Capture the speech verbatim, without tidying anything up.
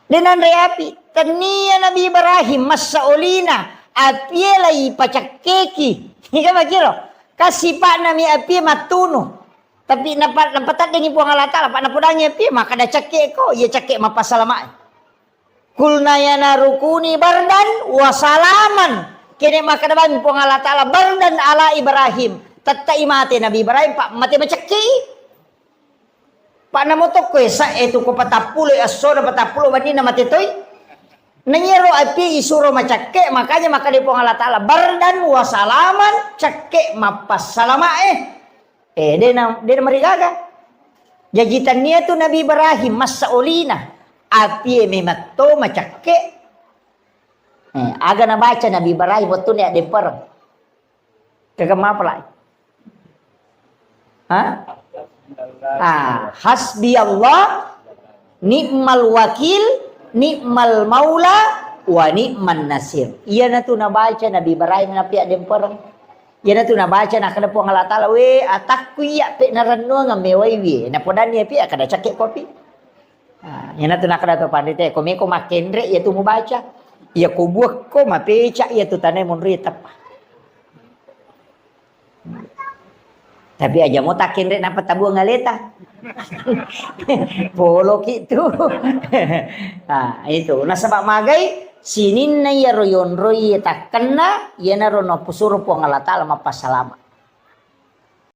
De nanre api. Tennia Nabi Ibrahim massa olina, apie lai pacakkeki. Ika makiro. Kasipa'na mi apie mattunu. Tapi napa-, napataddengi Puang Allah Ta'ala, pa napodangi apie, makkada cakke ko, iya cakke mappasalamae. Kulna ya naru kuni bardan wa salaman. Kene makkada bami Puang Allah Ta'ala, bardan ala Ibrahim. Tettai mate Nabi Ibrahim, pa mate macakke. Pa namo tokko esa e tu ko patappulo e esso na patappulo wenni na mate toi. Nanyero api isuro macakke, makanya makkada Puang Allah Ta'ala, bardan wa salaman, cakke mappassalama e. Eh, dena, dena marigaga. Jaji tania tu Nabi Ibrahim massa olina, api e mematto macakke. Eh, aga nabaca Nabi Ibrahim wettunna addempereng. Kagam apa lai? Ha? Ah, hasbi Allah, ni'mal wakil, ni'mal maula, wa ni'man nasir. Iyanatu nabaca Nabi Ibrahim napi addempereng. Iyanatu nabaca nakkeda Puang Allah Ta'ala, we atakku iya pe narennuang mewai wie. Napodanni api akkeda cakke kopi. Ah, iyanatu nakkeda to panrita, ko meko makkenre iya tu mubaca. Iya ko buakko mapeca iya tu tanae monri teppa. Tapi aja mo takkenre napa tabuang aleta. Poloki tu. Ah, itu. Nasaba magai sininna iyaro yonroi takkenna, iyanaro napusuro Puang Allah Ta'ala mappassalama.